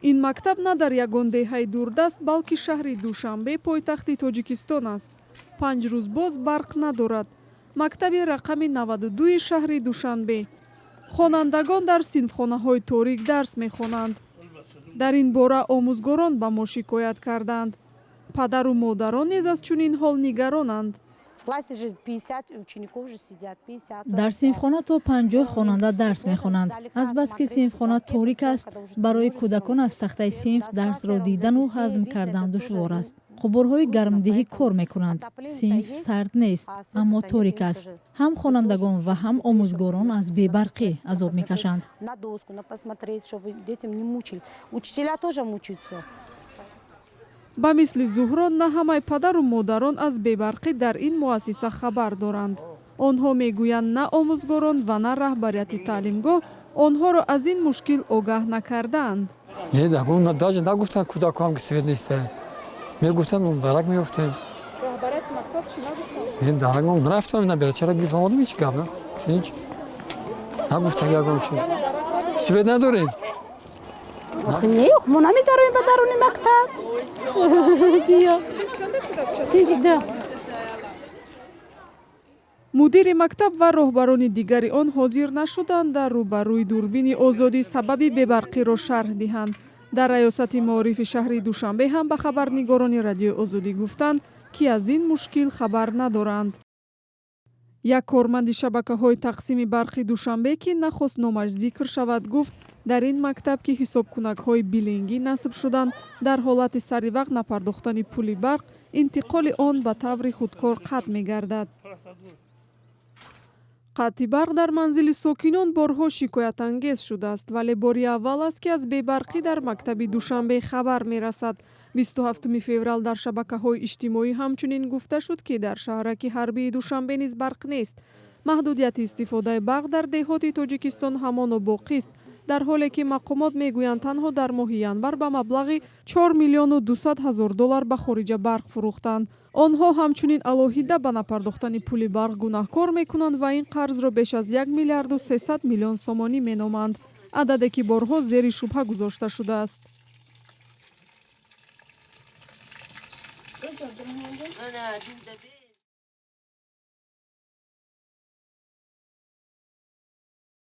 Ин мактаб на дар ягон деҳаи дурдаст, балки шаҳри Душанбе, пойтахти Тоҷикистон аст. 5 рӯз боз барқ надорад. Мактаби рақами 92-и шаҳри Душанбе. Хонандагон дар синфхонаҳои торик дарс мехонанд. Дар ин бора омӯзгорон ба мо шикоят карданд. Падару модарон низ аз чунин ҳол нигаронанд. В классе же 50 учеников же сидят, 50. Дар синфхона то 50 хонанда дарс мехонанд. Азбаски синфхона торик аст, барои кӯдакон аз тахтаи синф дарсро дидану ҳазм кардан душвор аст. Қубурҳои гармдиҳӣ кор мекунанд, синф сард нест, аммо торик аст. Ҳам хонандагон ва ҳам омӯзгорон аз бебарқӣ азоб мекашанд. На доску, на посмотреть, чтобы детям не мучили. Учителя тоже мучаются. Ба мисли Зуҳро, на ҳамаи падару модарон аз бебарқӣ дар ин муассиса хабар доранд. Онҳо мегӯянд, на омӯзгорон ва на раҳбарияти таълимгоҳ онҳоро аз ин мушкил огаҳ накардаанд. Не, даже нагуфтанд кӯдакҳоам, ки свет неста. Мегуфтанд, дарак меёфтем. Раҳбарияти мактаб чӣ нагуфтанд? Не, дарак нарафтам, набирачара гирифтам, омадам, ҳеч гап ҳеч нагуфтанд ягон чи. Свет надорем. Не, мо намедароем ба даруни мактаб. Биё. Синфи ду. Мудири мактаб ва роҳбарони дигари он ҳозир нашуданд дар рӯбарӯи дурбини Озодӣ сабаби бебарқиро шарҳ диҳанд. Дар раёсати маорифи шаҳри Душанбе ҳам ба хабарнигорони Радиои Озодӣ гуфтанд, ки аз ин мушкил хабар надоранд. Як корманди шабакаҳои тақсими барқи Душанбе, ки нахост номаш зикр шавад, гуфт, дар ин мактаб, ки ҳисобкунакҳои биллингӣ насб шуданд, дар ҳолати сари вақт напардохтани пули барқ интиқоли он ба таври худкор қатъ мегардад. Қатъи барқ дар манзили сокинон борҳо шикоятангез шудааст, вале бори аввал аст, ки аз бебарқӣ дар мактаби Душанбе хабар мерасад. 27 феврал дар шабакаҳои иҷтимоӣ ҳамчунин гуфта шуд, ки дар шаҳраки ҳарбии Душанбе низ барқ нест. Маҳдудияти истифодаи барқ дар деҳоти Тоҷикистон ҳамоно боқист, дар ҳоле ки мақомот мегӯянд, танҳо дар моҳи январ ба маблағи 4 миллиону 200 ҳазор доллар ба хориҷа барқ фурӯхтанд. Онҳо ҳамчунин алоҳида ба напардохтани пули барқ гунаҳкор мекунанд ва ин қарзро беш аз 1 миллиарду 300 миллион сомонӣ меноманд, ададе ки борҳо зери шубҳа гузошта шудааст. Ana,